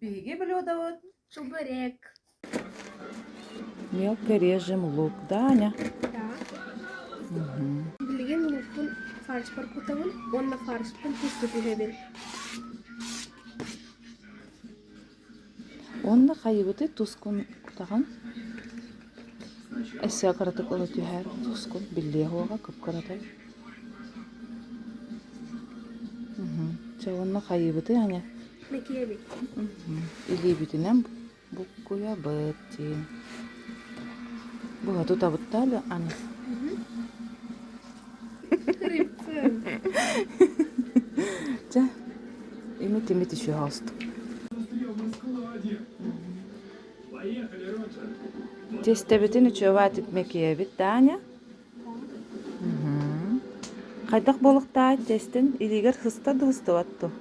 Биһиги блюдобут Чебурек. Мелко режем лук, да, Аня? Да. Угу. Билигин лукпун фаршпар кутабын уонна фаршпын туспут үһэбин. Уонна хайыбыты тускун кутаҕын? Өссө кыратык ыла түһэр тускун биллиэ уоҕа кып-кыратай. Угу. Чэ уонна хайыбыты Аня? Мэкиэбит. Илиибитинэн буккуйабыт диэн. Быһа тутабыт да аны. Рыбцын. Чэ, имит-имит еще астык. Тестэбитин үчүгэйдик мэкиэбит, Таня. Хайдах буолуохтаай тестин илиигэр сыста да сыстыбат дуо?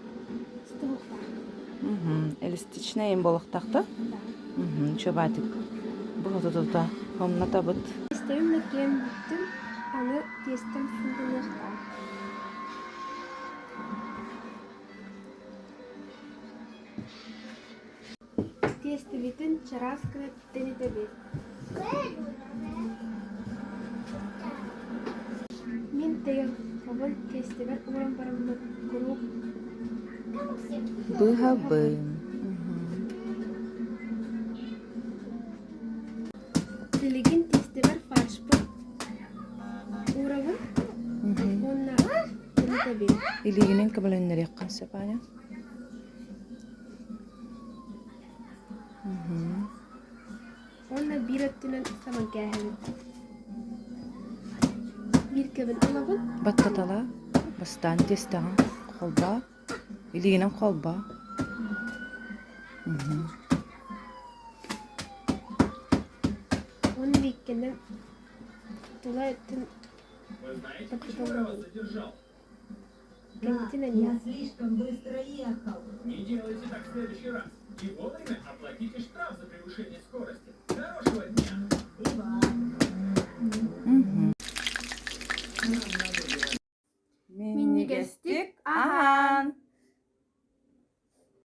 Эластичнай им буолуохтаах да? Үчүгэйдик буһа-тута хомнатабыт. Тиэстэбин мэкиэн бүттүм, аны тиэстэм сууланыахтаах. Тиэстэбитин чараас гына тэнитэбит. Мин тэйэххобун тиэстэбэр ууран бараммын куруук Быһабын. Билигин тиэстэбэр фаршпын уурабын уонна тэнитэбин. Илиигинэн көмөлөннөрүөххүн сөп, Аня. Уонна биир өттүнэн сабан кээһэбин. Биир кэбин ылабын. Баттатала, бастаан тиэстэҕин холбоо, илиигинэн холбоо. Уонна бииккэнэн тула өттүн баттаталабын. Да, я слишком быстро ехал.